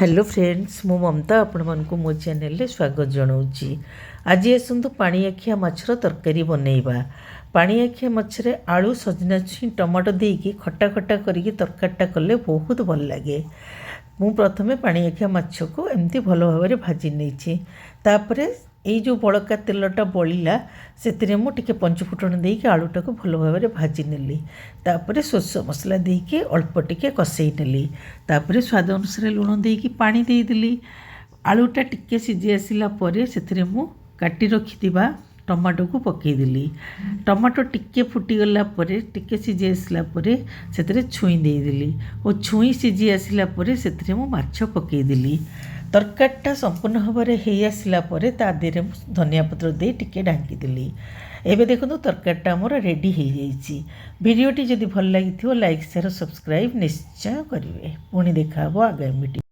Hello friends, ମୁଁ ମମତା ଆପଣମାନଙ୍କୁ ମୋ ଚ୍ୟାନେଲରେ ସ୍ୱାଗତ ଜଣାଉଛି। ଆଜି ଆସନ୍ତୁ ପାଣିଆଖିଆ ମାଛର ତରକାରୀ ବନେଇବା। ପାଣିଆଖିଆ ମାଛରେ ଆଳୁ, ସଜନା ଛୁଇଁ, ଟମାଟୋ ଦେଇକି ଖଟା ଖଟା କରିକି ତରକାରୀଟା କଲେ ବହୁତ ଭଲ ଲାଗେ। ମୁଁ ପ୍ରଥମେ ପାଣିଆଖିଆ ମାଛକୁ ଏମିତି ଭଲ ଭାବରେ ଭାଜି ନେଇଛି। ତାପରେ ଏଇ ଯେଉଁ ବଳକା ତେଲଟା ବଳିଲା, ସେଥିରେ ମୁଁ ଟିକେ ପଞ୍ଚଫୁଟଣ ଦେଇକି ଆଳୁଟାକୁ ଭଲ ଭାବରେ ଭାଜି ନେଲି। ତାପରେ ସୋରିଷ ମସଲା ଦେଇକି ଅଳ୍ପ ଟିକେ କଷେଇ ନେଲି। ତାପରେ ସ୍ୱାଦ ଅନୁସାରେ ଲୁଣ ଦେଇକି ପାଣି ଦେଇଦେଲି। ଆଳୁଟା ଟିକେ ସିଝି ଆସିଲା ପରେ ସେଥିରେ ମୁଁ କାଟି ରଖିଥିବା ଟମାଟୋକୁ ପକାଇଦେଲି। ଟମାଟୋ ଟିକେ ଫୁଟିଗଲା ପରେ, ଟିକେ ସିଝି ଆସିଲା ପରେ ସେଥିରେ ଛୁଇଁ ଦେଇଦେଲି ଓ ଛୁଇଁ ସିଝି ଆସିଲା ପରେ ସେଥିରେ ମୁଁ ମାଛ ପକାଇଦେଲି। ତରକାରୀଟା ସମ୍ପୂର୍ଣ୍ଣ ଭାବରେ ହେଇ ଆସିଲା ପରେ ତା ଦେହରେ ମୁଁ ଧନିଆ ପତ୍ର ଦେଇ ଟିକେ ଢାଙ୍କିଦେଲି। ଏବେ ଦେଖନ୍ତୁ, ତରକାରୀଟା ଆମର ରେଡ଼ି ହେଇଯାଇଛି। ଭିଡ଼ିଓଟି ଯଦି ଭଲ ଲାଗିଥିବ, ଲାଇକ୍, ସେୟାର, ସବସ୍କ୍ରାଇବ୍ ନିଶ୍ଚୟ କରିବେ। ପୁଣି ଦେଖା ହେବ ଆଗାମୀ ଭିଡ଼ିଓ।